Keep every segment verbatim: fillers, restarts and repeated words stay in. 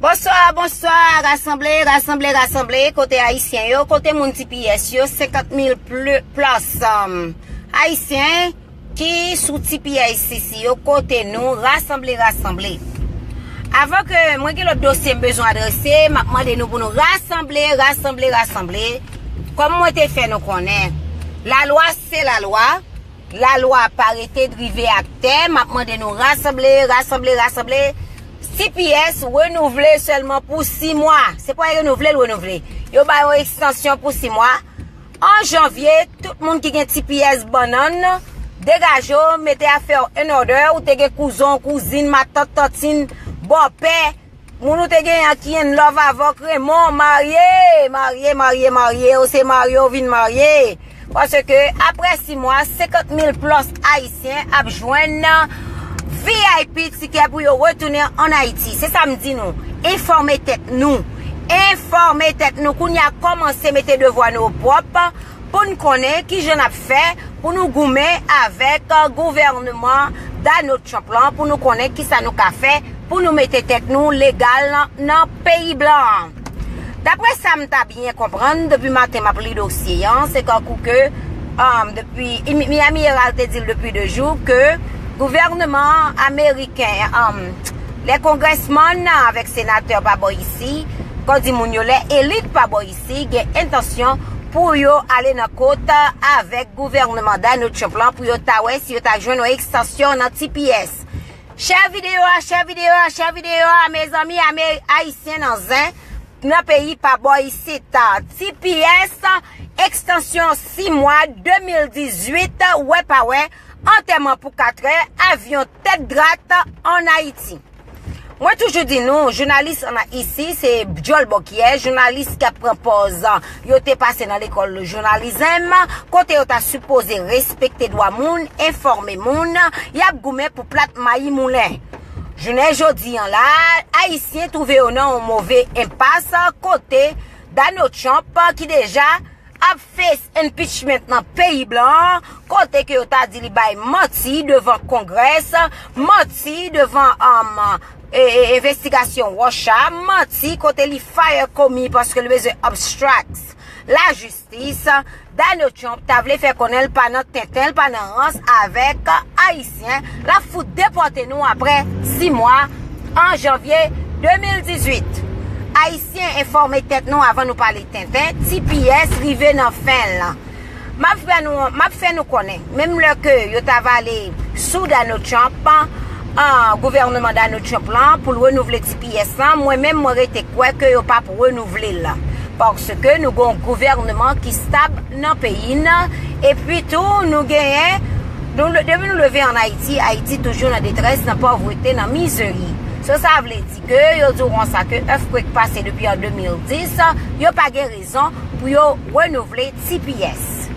Bonswa, bonswa, rasanble, rasanble, rasanble, kote ayisyen yo, kote moun T P S yo, senkant mil pl-, plus, um, ayisyen ki sou T P S C C yo, kote nou, rasanble, rasanble. Avan ke mwen gen lòt dosye m bezwen adrese, m ap mande nou pou nou rasanble, rasanble, rasanble. Kòm mwen te fè nou konnen, lalwa se lalwa. Lalwa pa rete drive ak tè. M ap mande nou rasanble, rasanble, rasanble. T P S renouvle sèlman pou sis mwa. Se pa renouvle l renouvle. Yo ba yo ekstansyon pou sis mwa. An janvye, tout moun ki gen T P S bannann, degaje w, mete afè w in order, ou te gen kouzon, kouzin, matant, tantin, bòpè, moun ou te gen an ki in love avè w, Raymond, marye, marye, marye, marye, ou se marye, ou vin marye. Paske apre sis mwa, senkant mil plus ayisyen ap jwenn V I P tikè pou yo retounen ann Ayiti. Se sa m di nou. Enfòme tèt nou. Enfòme tèt nou. Kounye a, kòmanse mete devwa nou opwòp pou n konnen kijan n ap fè pou nou goumen avèk gouvènman Donald Trump lan, pou nou konnen kisa nou ka fè pou nou mete tèt nou legal nan, nan peyi blan an. Daprè sa m ta byen konprann, depi maten m ap li dosye an, se kankou ke, um, depi, Mi-, Miami Herald te di l depi de jou ke gouvènman ameriken, um, lè kongrèsmann avèk senatè pa bò isi, kòm di moun yo, lè elit pa bò isi, gen entansyon pou yo ale nan kot avèk gouvènman Donald Trump lan pou yo ta wè si yo ta jwenn yon ekstansyon nan T P S. Share videyo a, share videyo a, share videyo a, mezanmi, ame ayisyen nan zen, nan peyi pa bò isit. T P S, ekstansyon sis mwa, de mil dizuit, wè pa wè, antèman pou katrè, avyon tèt dwat ann Ayiti. Mwen toujou di nou, jounalis ann Ayiti, se djòl bòkyè, jounalis k ap pran pòz yo te pase nan lekòl jounalizm, kote yo ta sipoze respekte dwa moun, enfòme moun, y ap goumen pou plat mayi moulen. Jounen jodi an la, Ayisyen twouve yo nan yon move enpas kote Donald Trump, ki deja ap face impeachment nan peyi blan, kote ke yo ta di li bay manti devan Congress, manti devan, um, e, e, envestigasyon Russia, manti kote li fire Comey paske li bezwen obstruct lajistis. Donald Trump ta vle fè konnen l pa nan tenten, l pa nan rans avèk Ayisyen. L ap fout depòte nou apre sis mwa, an janvye de mil dizuit. Ayisyen, enfòme tèt nou avan nou pale tenten. T P S rive nan fen l. M ap fè nou, m ap fè nou konnen, menm lè ke yo ta vale sou Donald Trump, an, gouvènman Donald Trump lan, pou l renouvle T P S lan, mwen menm, mwen rete kwè ke yo p ap renouvle l. Paske nou gen yon gouvènman ki stab nan peyi n, epi tou, nou genyen, nou, depi nou leve ann Ayiti, Ayiti toujou nan detrès, nan pòvrete, nan mizeri. So, sa vle di ke yo di w konsa ke earthquake pase depi an de mil dis, yo pa gen rezon pou yo renouvle T P S.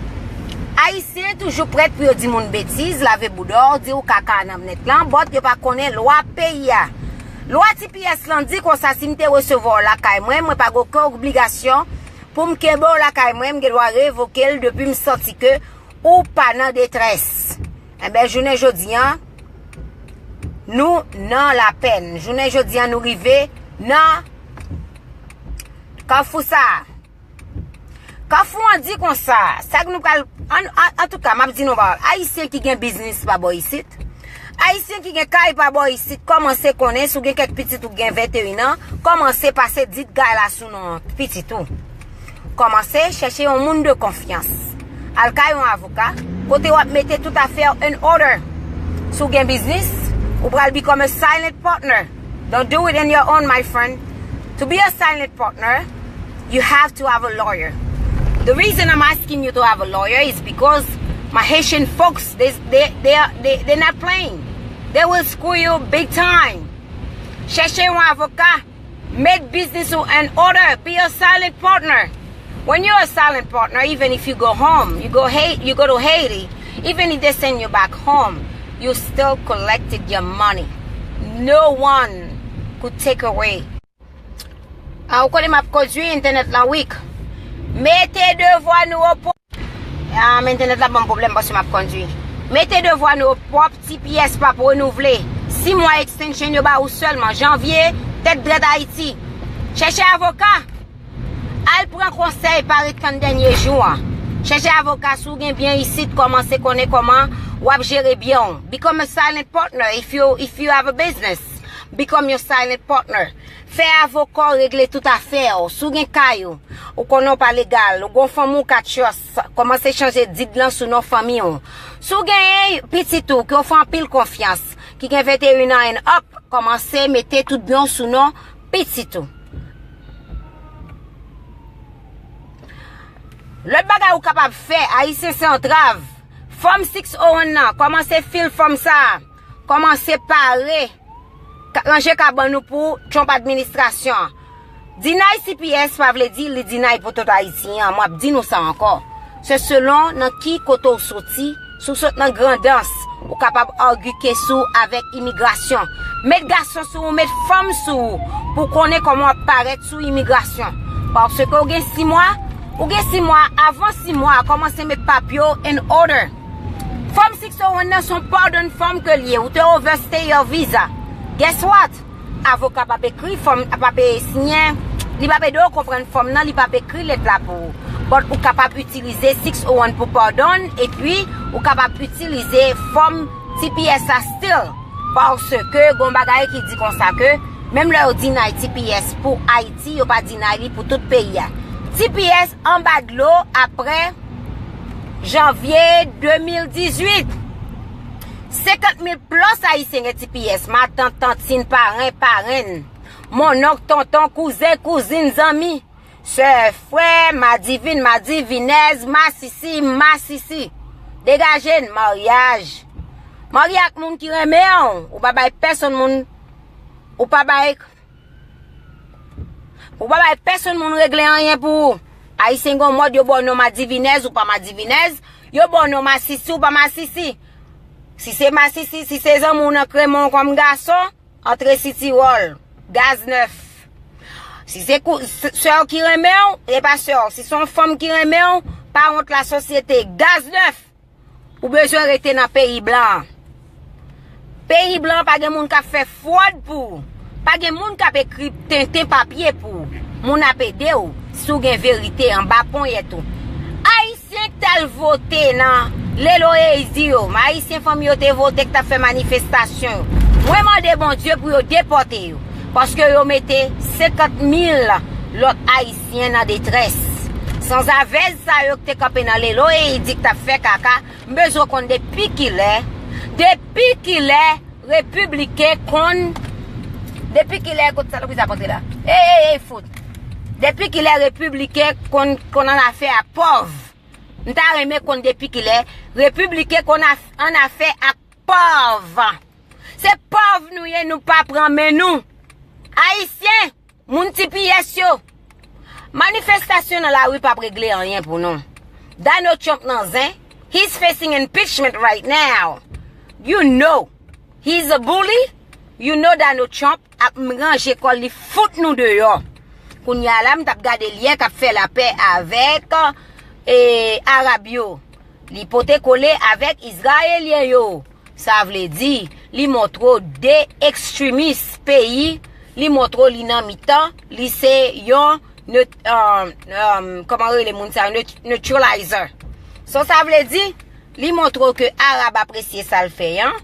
Ayisyen toujou prèt pou yo di moun betiz, lave bouda w, di w kaka nan nèt lan, but yo pa konnen lwa peyi a. Lwa T P S lan di konsa, si m te resevwa w lakay mwen, mwen pa gen okenn obligasyon pou m kenbe w lakay mwen, m gen dwa revoke l depi m santi ke ou pa nan detrès. Enben, jounen jodi an, nou nan lapèn. Jounen jodi an, nou rive nan kafou sa a. Kafou an di konsa, sa k nou pral, an, an, antouka, m ap di nou yon pawòl. Ayisyen ki gen biznis pa bò isit, Ayisyen ki gen kay pa bò isit, kòmanse konnen, si w gen kèk pitit ou gen venteyen an, kòmanse pase dit gay la sou non pitit ou. Kòmanse chèche yon moun de konfyans. Al kay yon avoka, kote w ap mete tout afè w in order. Si w gen biznis, ou pral become a silent partner. Don't do it in your own, my friend. To be a silent partner, you have to have a lawyer. The reason I'm asking you to have a lawyer is because my Haitian folks, they, they, they are, they, they're not playing. They will screw you big time. Chèche yon avoka. Make business in order. Be a silent partner. When you're a silent partner, even if you go home, you go Haiti, you go to Haiti, even if they send you back home, you still collected your money. No one could take away. Ah, ou konnen m ap kondui, entènèt lan weak. Mete devwa nou o pwòp. Ah, men entènèt la ban m pwoblèm paske m ap kondui. Mete devwa nou o pwòp, T P S p ap renouvle. Sis mwa extension yo ba ou sèlman, janvye Tèt drèt Ayiti. Chèche avoka. Al pran konsèy, pa ret tann dènye jou an. Chèche avoka, si w gen byen isit, kòmanse konnen kòman w ap jere byen w. Become a silent partner if you, if you have a business. Become your silent partner. Fè avoka w regle tout afè w. Si w gen kay ou, ou konnen w pa legal, ou gon fanmi w ka trust, kòmanse chanje did lan sou non fanmi w. Si w genyen pitit ou, ke w fè anpil konfyans, ki gen venteyen an and up, kòmanse mete tout byen w sou non pitit ou. Lòt bagay ou kapab fè, Ayisyen se antrav. Fòm six oh one nan, kòmanse fil fòm sa a. Kòmanse pare, ka- ranje kabann nou pou Trump administrasyon an. Deny T P S pa vle di li deny pou tout Ayisyen an. M ap di nou sa ankò. Se selon nan ki kote w soti. Si w sot nan Grandans, ou kapab argue case ou avèk imigrasyon. Met gason sou ou, met fanm sou ou, pou w konnen kòman w ap parèt sou imigrasyon. Paske w gen sis mwa, ou gen sis mwa, avan sis mwa, kòmanse met papye w in order. Fòm six oh one nan se yon pardon fòm ke l ye, ou te overstay your visa. Guess what? Avoka p ap ekri fòm, p ap siyen, li p ap ede w konprann fòm nan, li p ap ekri lèt la pou ou. But ou kapab itilize six oh one pou pardon, epi ou kapab itilize fòm T P S la still. Paske gon bagay ki di konsa ke, menm lè yo deny T P S pou Ayiti, yo pa deny li pou tout peyi a. T P S anba dlo apre janvye de mil dizuit. Senkant mil plus Ayisyen gen T P S, matant, tantin, paran, parenn, monnonk, tonton, kouzen, kouzin, zanmi, sè, frè, madivin, madivinèz, masisi, masisi. Degaje n, maryaj. Marye ak moun ki renmen w, ou pa bay pèsonn moun, ou pa bay Ou pa bay pèsonn moun regle anyen pou ou. Ayisyen gon mòd yo ba w non madivinèz, ou pa madivinèz. Yo ba w non masisi, ou pa masisi. Si se masisi, si se zanmi w nan kremen w kòm gason, antre City Hall. Gaz nèf. Si se kou- s- sè w ki renmen w, e pa sè w. Si se yon fanm ki renmen w, pa wont lasosyete. Gaz nèf. Ou bezwen rete nan peyi blan an. Peyi blan an pa gen moun k ap fè fwòd pou ou. Pa gen moun k ap ekri tenten papye pou ou. Moun ap ede w si w gen verite anba ponyèt ou. Ayisyen k t al vote nan Lelo Eydi yo, Ayisyen fanmi yo te vote k t ap fè manifestasyon yo. Mwen mande Bondye pou yo depòte yo. Paske yo mete senkant mil lòt Ayisyen nan detrès. Sanzavèz sa yo k te kanpe nan Lelo Eydi k t ap fè kaka, m bezwen konn depi kilè, depi kilè repibliken konn, depi kilè, kote salopri sa ap antre la? Ey, ey, ey, fout. Depi kilè repibliken konn, konn annafè ak pòv? M ta renmen konn depi kilè repibliken konn af- annafè ak pòv. Se pòv nou ye, nou pa pran men nou. Ayisyen, moun T P S yo. Manifestasyon nan lari p ap regle anyen pou nou. Donald Trump nan zen, he's facing impeachment right now. You know, he's a bully. You know Donald Trump ap ranje kò l, li fout nou deyò. Kounye a la, m t ap gade l yè k ap fè lapè avèk, e, Arab yo. Li pote kole avèk Izrayelyen yo. Sa vle di, li montre w de ekstremis peyi, li montre w li nan mitan, li se yon neu- um, um, kòman rele moun sa? Neut- neutralizer. So, sa vle di, li montre w ke Arab apresye sa l fè an,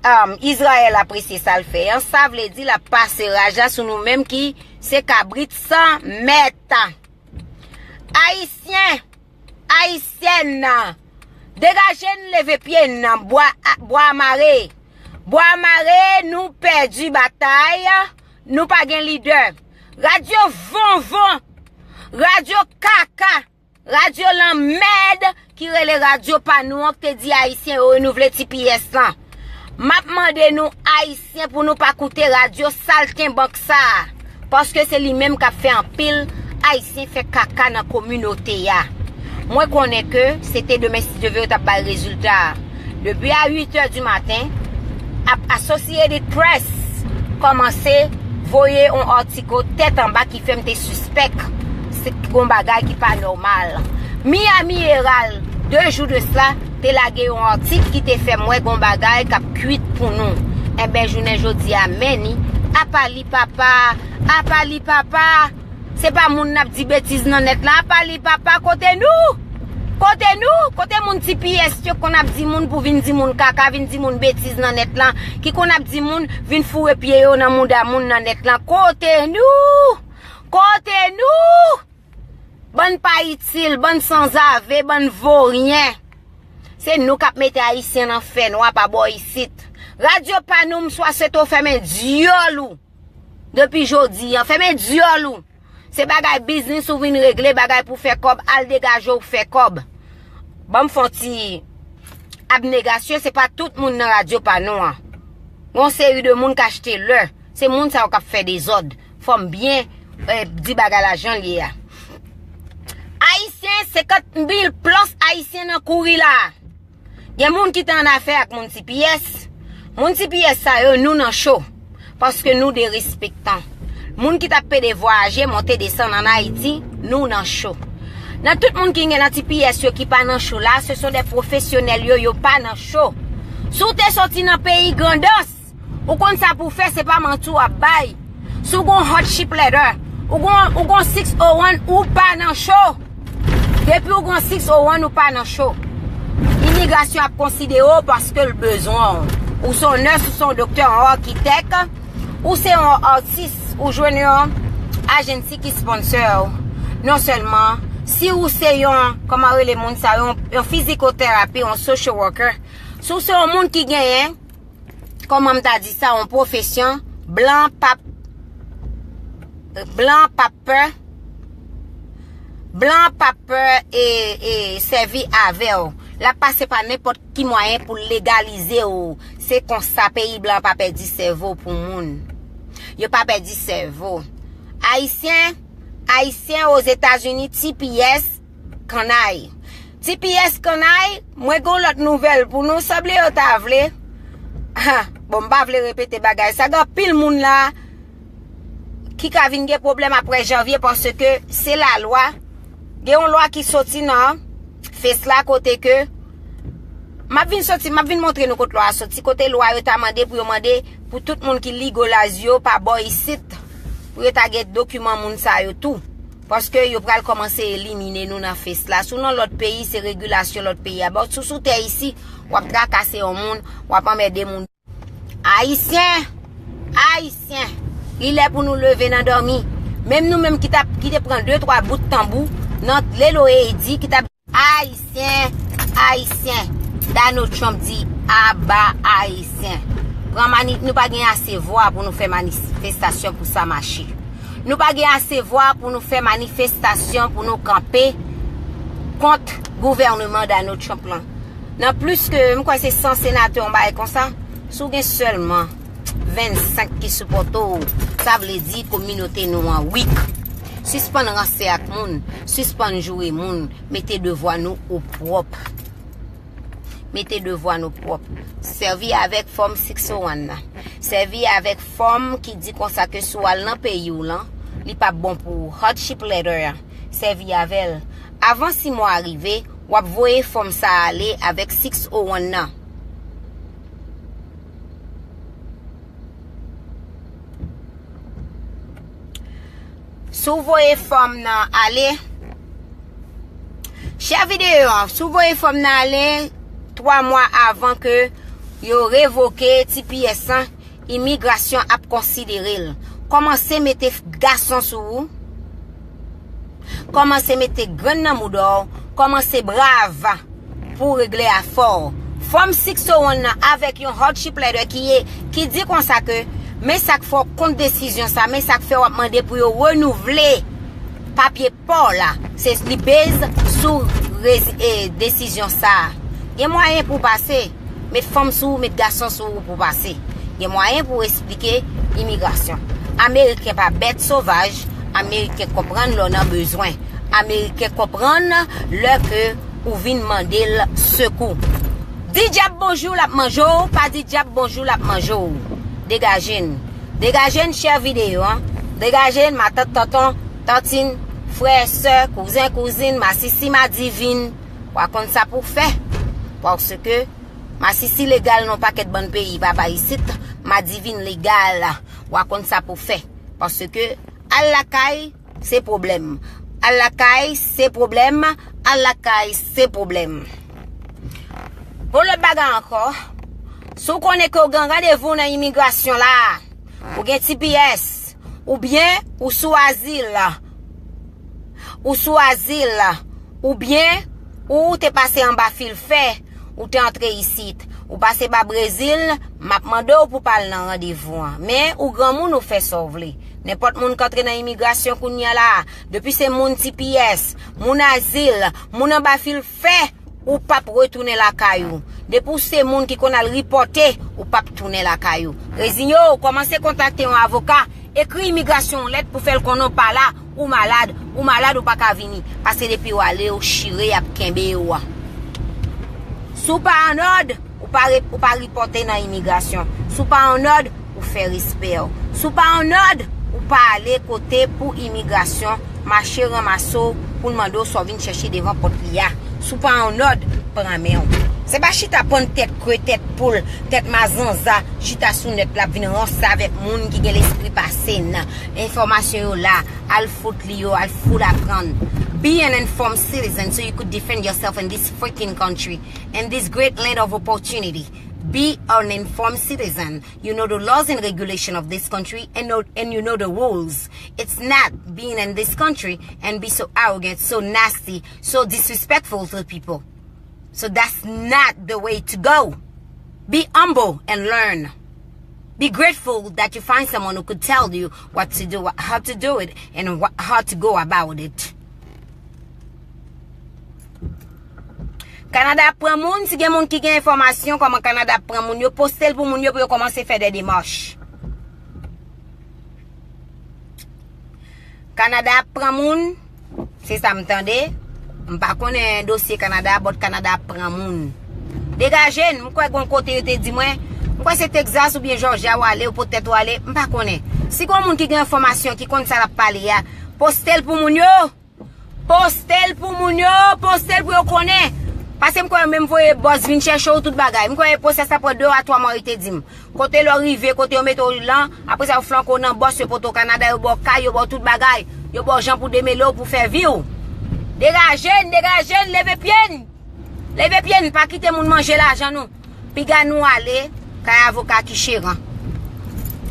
um, Izrayèl apresye sa l fè an, sa vle di l ap pase raj la sou nou menm ki se kabrit san mèt. Ayisyen, Ayisyèn, degaje n, leve pye n, bwa, bwa mare. Bwa mare, nou pèdi batay, nou pa gen lidè. Radyo vonvon, radyo kaka, radyo lanmèd ki rele radyo pa nou an k te di Ayisyen yo renouvle T P S lan. M ap mande nou Ayisyen pou nou pa koute radyo saltenbank sa a, paske se li menm k ap fè anpil Ayisyen fè kaka nan kominote a. Mwen konnen ke se te demen si Dye vle yo t ap bay rezilta a. Depi a uit è di maten, ap Associated Press kòmanse voye yon atik tèt anba ki fè m te sispèk se gon bagay ki pa nòmal. Miami Herald, de jou de sla, te lage yon atik ki te fè m wè gon bagay k ap kwit pou nou. Enben, jounen jodi a, men ni, Apa li papa, apa li papa. Se pa moun n ap di betiz nan nèt la. Apa li papa, kote nou? Kote nou? Kote moun T P S yo konn ap di moun pou vin di moun kaka, vin di moun betiz nan nèt la, ki konn ap di moun vin foure pye yo nan mouda moun nan nèt la? Kote nou? Kote nou? Bann pa itil, bann sanzave, bann voryen. Se nou k ap mete Ayisyen nan fènwa pa bò isit. Radyo pa nou, m swaswe to fèmen dyòl ou. Depi jodi a, fèmen dyòl ou. Se bagay biznis ou vin regle, bagay pou fè kòb, al degaje w fè kòb. Ban m fè yon ti abnegasyon, se pa tout moun nan radyo pa nou an. Gon seri de moun k achte lè. Se moun sa yo k ap fè dezòd. Fò m byen, eh, di bagay la jan l ye a. Ayisyen, senkant mil plis Ayisyen nan kouri la. Gen moun ki te annafè ak moun T P S. Moun T P S sa yo, nou nan cho. Paske nou derespektan. Moun ki t ap pede vwayaje, monte desann ann Ayiti, nou nan cho. Nan tout moun ki gen nan T P S yo ki pa nan cho la, se son de pwofesyonèl yo, yo pa nan cho. Si w te soti nan peyi Grandans, ou konn sa pou w fè, se pa manti w ap bay. Si w gon hardship letter, ou gon, ou gon six oh one, ou pa nan cho. Depi w gon six oh one, ou pa nan cho. Imigrasyon ap konsidere w paske l bezwen w. Ou se yon nèse, ou se yon doktè, yon akitèk, ou se yon atis, ou jwenn yon agency ki sponsor w. Non sèlman, si ou se yon, kòman rele moun sa, yon, yon fizikoterapi, yon social worker, si ou se yon moun ki genyen, kòman m ta di sa, yon pwofesyon, blan p ap, blan p ap pè, blan p ap pè e, e sèvi avè w. L ap pase pa nenpòt ki mwayen pou l legalize w. Se konsa peyi blan pa pèdi sèvo pou moun. Yo pa pèdi sèvo. Ayisyen, Ayisyen Ozetazini, T P S, kannay. T P S kannay, mwen gen yon lòt nouvèl pou nou, sanble yo ta vle. Ha, bon, m pa vle repete bagay sa. Gen anpil moun la ki ka vin gen pwoblèm apre janvye paske se lalwa. Gen yon lwa ki soti nan fes la kote ke m ap vin soti, m ap vin montre nou kot lwa a soti, kote lwa yo ta mande pou yo mande pou tout moun ki legalize yo pa bò isit, pou yo ta gen dokiman moun sa yo tou. Paske yo pral kòmanse elimine nou nan fes la. Si w nan lòt peyi, se regilasyon lòt peyi a ba w. Si w sou tè isi, w ap trakase yon moun, w ap anmède moun. Ayisyen, Ayisyen, li lè pou nou leve nan dòmi. Menm nou menm ki t ap, ki te pran de twa bout tanbou nan Lelo Edi ki t ap Ayisyen, Ayisyen, Donald Trump di aba Ayisyen. Pran mani-, nou pa gen ase vwa pou nou fè manifestasyon pou sa mache. Nou pa gen ase vwa pou nou fè manifestasyon pou nou kanpe kont gouvèneman Donald Trump lan. Nan plis ke, m kwè se san senatè, yon bagay konsa, si w gen sèlman vennsenk ki sipòte w, sa vle di kominote nou an wik. Sispann ranse ak moun, sispann joure moun, mete devwa nou o pwòp. Mete devwa nou pwòp. Sèvi avèk fòm six oh one nan. Sèvi avèk fòm ki di konsa ke si w al nan peyi w lan, li p ap bon pou ou. Hardship letter an. Sèvi avè l. Avan sis mwa rive, w ap voye fòm sa a ale avèk six oh one nan. Si w voye fòm nan ale, share videyo an, si w voye fòm nan ale twa mwa avan ke yo revoke T P S lan, imigrasyon ap konsidere l. Kòmanse mete gason sou ou. Kòmanse mete grenn nan mouda w. Kòmanse brav pou w regle afè w. Fòm six oh one nan avèk yon hardship letter ki ye, ki di konsa ke men sa k fè w kont desizyon sa, men sa k fè w ap mande pou yo renouvle papye pa w la, se li base sou rezi-, e, desizyon sa. Gen mwayen pou w pase, met fanm sou ou, met gason sou ou pou w pase. Gen mwayen pou w esplike imigrasyon. Ameriken pa bèt sovaj, Ameriken konprann lè w nan bezwen. Ameriken konprann lè ke ou vin mande l sekou. Di dyab bonjou, l ap manje w, pa di dyab bonjou, l ap manje w. Degaje n. Degaje n, share videyo an. Degaje n, matant, tonton, tantin, frè, sè, kouzen, kouzin, masisi, madivin. W a konn sa pou w fè. Paske masisi legal nan yon pakèt bann peyi pa pa isit. Madivin legal. w a konn sa pou w fè. Paske al lakay, se pwoblèm. Al lakay, se pwoblèm. Al lakay, se pwoblèm. Yon lòt bagay ankò, si w konnen ke w gen randevou nan imigrasyon la, ou gen T P S, oubyen ou sou azil, ou sou azil, oubyen ou te pase anba fil fè, ou te antre isit, ou pase ba Brezil, m ap mande w pou w pa al nan randevou an. Men ou granmoun, ou fè sa w vle. Nenpòt moun k antre nan imigrasyon kounye a la, depi se moun T P S, moun azil, moun anba fil fè, ou p ap retounen lakay ou. Depi w se moun ki konn al ripòte, ou p ap tounen lakay ou. Reziye w, kòmanse kontakte yon avoka, ekri imigrasyon yon lèt pou fè l konnen w pa la, ou malad, ou malad, ou pa ka vini. Paske depi w ale, w chire, y ap kenbe w. Si w pa an òd, ou pa re-, ou pa ripòte nan imigrasyon. Si w pa an òd, ou fè respè w. Si w pa an òd, ou pa ale kote pou imigrasyon mache ranmase w pou l mande w sa w vin chèche devan pòt li a. Si w pa an òd, pran men w. Se pa chita pann tèt kre, tèt poul, tèt mazanza, chita sou nèt la ap vin ranse avèk moun ki gen lespri pase n. Enfòmasyon yo la, al fout li yo, al fout aprann. Be an informed citizen so you could defend yourself in this freaking country, in this great land of opportunity. Be an informed citizen. You know the laws and regulation of this country and know, and you know the rules. It's not being in this country and be so arrogant, so nasty, so disrespectful to people. So that's not the way to go. Be humble and learn. Be grateful that you find someone who could tell you what to do, how to do it, and wha- how to go about it. Kanada ap pran moun, si gen moun ki gen enfòmasyon kòman Kanada ap pran moun yo, poste l pou moun yo pou yo kòmanse fè de demach. Kanada ap pran moun, se sa m tande. M pa konnen dosye Kanada, but Kanada ap pran moun. Degaje n, m kwè gon kote yo te di mwen, m kwè se Texas oubyen Georgia w ale, ou poutèt w ale, m pa konnen. Si gon moun ki gen enfòmasyon, ki konn sa l ap pale a, poste l pou moun yo. Poste l pou moun yo, poste l pou yo konnen. Paske m kwè yo menm voye bòs vin chèche w tout bagay. M kwè pwosès la pran de a twa mwa, yo te di m. Kote lè w rive, kote yo mete w lan, apre sa yo flanke w nan bòs, yo pote w Kanada, yo ba w kay, yo ba w tout bagay. Yo ba w jan pou demele w, pou fè vi w. Degaje n, degaje n, leve pye n. Leve pye n, pa kite moun manje lajan nou. Piga nou ale kay avoka ki cheran.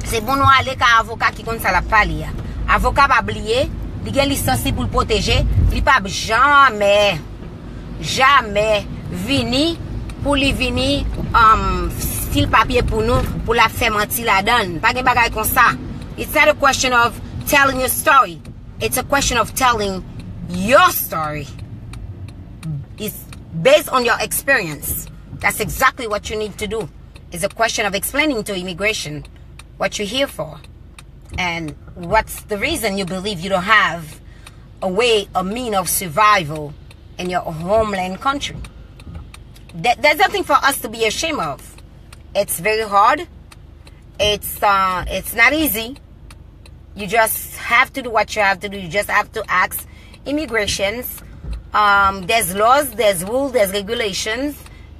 Se bon nou ale kay avoka ki konn sa l ap pale a. Avoka pa bliye, li gen lisans li pou l pwoteje, li p ap janmè, jamè vini pou li vini, um, fil papye pou nou, pou l ap fè manti ladan l. Pa gen bagay konsa. It's not a question of telling your story. It's a question of telling your story. It's based on your experience. That's exactly what you need to do. It's a question of explaining to immigration what you're here for and what's the reason you believe you don't have a way, a mean of survival in your homeland country. There- There's nothing for us to be ashamed of. It's very hard. It's uh, it's not easy. You just have to do what you have to do. You just have to ask immigrations. Um, there's laws, there's rules, there's regulations,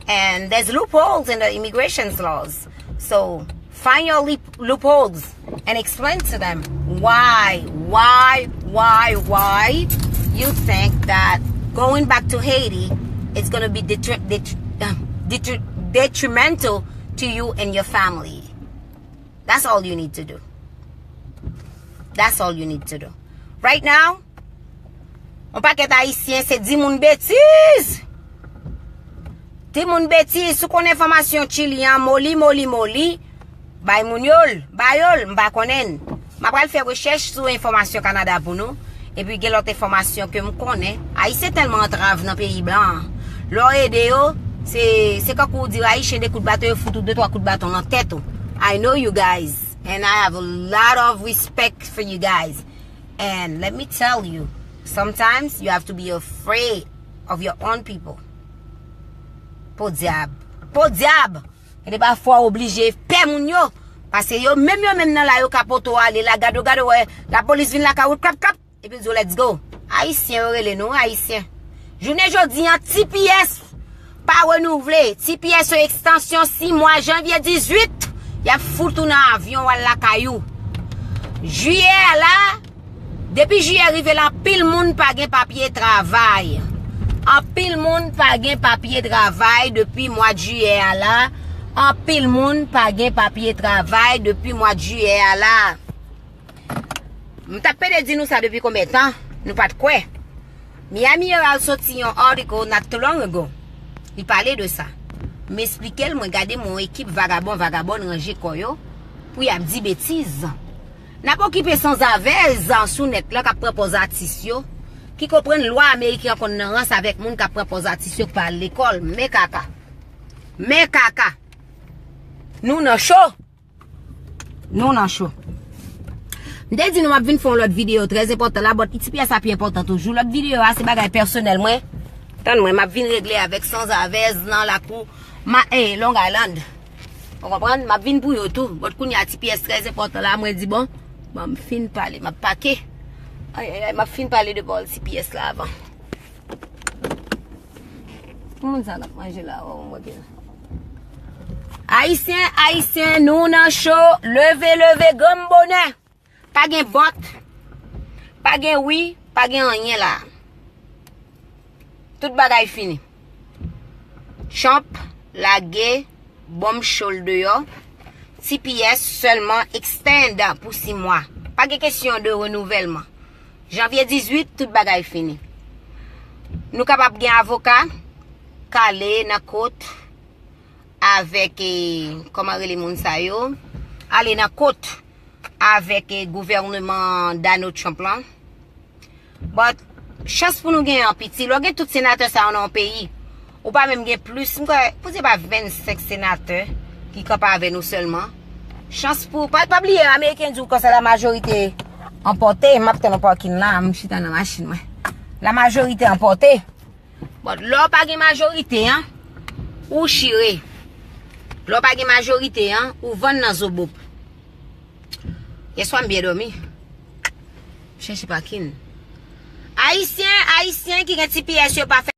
and there's loopholes in the immigrations laws. So find your leap- loopholes and explain to them why, why, why, why you think that going back to Haiti is going to be detri- detri- um, detri- detrimental to you and your family. That's all you need to do. That's all you need to do. Right now, yon pakèt Ayisyen se di moun betiz. Di moun betiz, si w konn enfòmasyon Chili an, moli, moli, moli, bay moun yo l, ba yo l, m pa konnen. M ap pral fè rechèch sou enfòmasyon Kanada pou nou. Epi gen lòt enfòmasyon ke m konnen. Ayisyen tèlman antrav nan peyi blan an. Lè w ede yo, se, se kankou w di Ayisyen de kout baton, yo fout ou de twa kout baton nan tèt ou. I know you guys, and I have a lot of respect for you guys. And let me tell you, sometimes you have to be afraid of your own people. Podyab! Podyab! E de pafwa w oblije pè moun yo. Paske yo menm, yo menm nan la, yo ka pote w ale la, gade w, gade w, wè, lapolis vin lakay ou, klap, klap. Epi l di w, let's go. Ayisyen yo rele nou, Ayisyen. Jounen jodi an, T P S pa renouvle. T P S yon ekstansyon sis mwa, janvye dizuit, y ap fout ou nan avyon, w al lakay ou. Jiyè a la, depi jiyè rive la, anpil moun pa gen papye travay. Anpil moun pa gen papye travay depi mwa jiyè a la. Anpil moun pa gen papye travay depi mwa jiyè a la. M t ap pede di nou sa depi konbyen tan, nou pa t kwè. Miami Herald soti yon article not too long ago. Li pale de sa. M esplike l, mwen gade m yon ekip vagabon, vagabòn ranje kò yo pou y ap di betiz. N ap okipe sanzavèz sou nèt la k ap pran pòz atis yo, ki konprann lwa ameriken an konn nan rans avèk moun k ap pran pòz atis yo k pa al lekòl. Men kaka. Men kaka. Nou nan cho. Nou nan cho. M te di nou m ap vin fè yon lòt videyo trè enpòtan la, but T P S la pi enpòtan toujou. Lòt videyo a se bagay pèsonèl mwen. Tann mwen, m ap vin regle avèk sanzavèz nan lakou ma, eh, Long Island. Ou konprann? M ap vin pou yo tou. But kounye a T P S trè enpòtan la, mwen di bon, bon, m fin pale, m ap pake. Ay, ay, ay, m ap fin pale de bòl T P S la avan. Ki moun sa n ap manje la? Oh, m wè ke. Ayisyen, Ayisyen, nou nan cho, leve, leve, granm bonè. Pa gen but, pa gen wi, pa gen anyen la. Tout bagay fini. Trump lage bonm cho l deyò. T P S sèlman extend pou sis mwa. Pa gen kesyon de renouvèlman. Janvye dizuit, tout bagay fini. Nou kapab gen avoka k ale nan kot avèk, eh, kòman rele moun sa yo? Ale nan kot avèk, eh, gouvènman Donald Trump lan. But, chans pou nou gen an piti. Lè w gen tout senatè sa yo nan yon peyi, ou pa menm gen plis, m kwè, pou di pa vennsenk senatè ki kanpe avè nou sèlman. Chans pou, pa, pa bliye, Ameriken di w konsa la majorite anpòte. M ap tann nan pakin la, m chita nan machin mwen. La majorite anpòte. But, lè w pa gen majorite an, ou chire. Lè w pa gen majorite an, ou vann nan zobop. Yèswa m byen dòmi. Chèche pakin. Ayisyen, Ayisyen ki gen T P S yo pa fè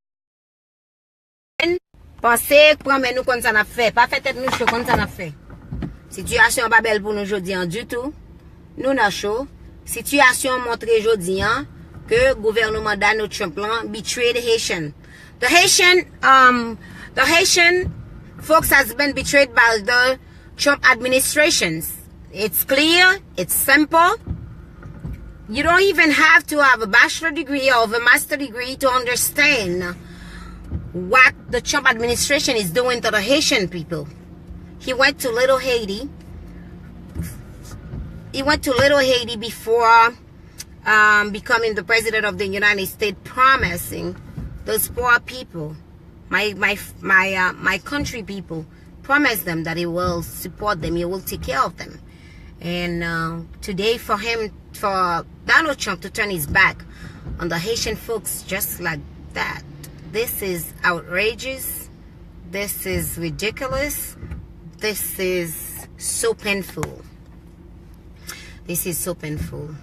panse, pran men nou konn sa n ap fè. Pa fè tèt nou cho, konn sa n ap fè. Sitiyasyon an pa bèl pou nou jodi an ditou. Nou nan cho. Sitiyasyon an montre jodi an ke gouvènman Donald Trump lan betrayed Haitian. The Haitian, um, the Haitian folks has been betrayed by the Trump administrations. It's clear, it's simple. You don't even have to have a bachelor degree or a master degree to understand what the Trump administration is doing to the Haitian people. He went to Little Haiti. He went to Little Haiti before, um, becoming the president of the United States, promising those poor people, my, my, my, uh, my country people, promise them that he will support them, he will take care of them. And, uh, today for him, for Donald Trump to turn his back on the Haitian folks just like that, this is outrageous. This is ridiculous. This is so painful. This is so painful.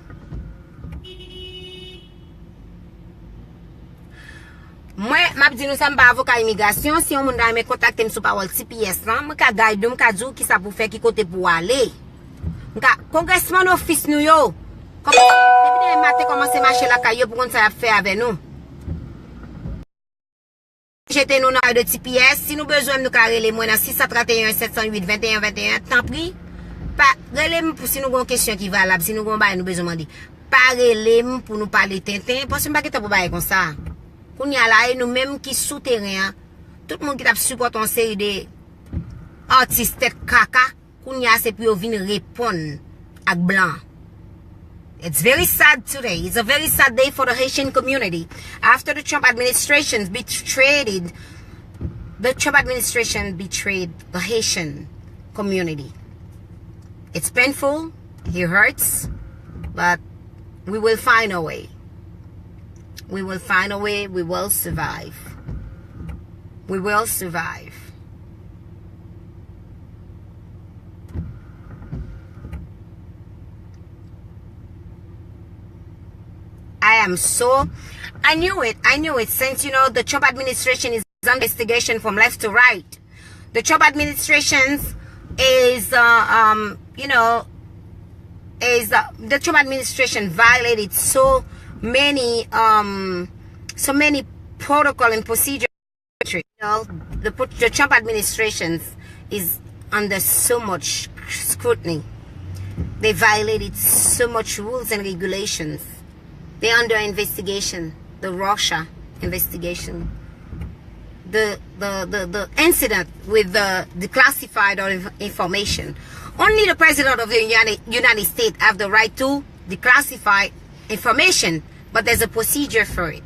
Mwen, m ap di nou sa, m pa avoka imigrasyon. Si yon moun ta renmen kontakte m sou pawòl T P S lan, mwen ka guide ou, m ka di w kisa pou fè, ki kote pou w ale. M ka, congressman ofis nou yo, kòmanse, depi demen maten, kòmanse mache lakay yo pou konn sa y ap fè avè nou. Jete nou nan kay de T P S. Si nou bezwen m, nou ka rele mwen nan sis san trannteyen, sèt san uit, venteyen venteyen. Tanpri, pa rele m pou si nou gen yon kesyon ki valab, si nou gen yon bagay nou bezwen mande. Pa rele m pou nou pale tenten, paske m pa gen tan pou bagay konsa. Kounye a la, e nou menm ki sou teren an, tout moun ki t ap sipòte yon seri de atis tèt kaka, kounye a se pou yo vin reponn ak blan. It's very sad today. It's a very sad day for the Haitian community. After the Trump administration betrayed, the Trump administration betrayed the Haitian community. It's painful. It hurts. But we will find a way. We will find a way. We will survive. We will survive. I am so, I knew it, I knew it, since, you know, the Trump administration is under investigation from left to right. The Trump administration is, uh, um, you know, is uh, the Trump administration violated so many um so many protocol and procedure. You know, the, the Trump administration is under so much scrutiny. They violated so much rules and regulations. They're under investigation. The Russia investigation. The the the, the incident with the declassified or inf- information. Only the president of the United, United States have the right to declassify information, but there's a procedure for it.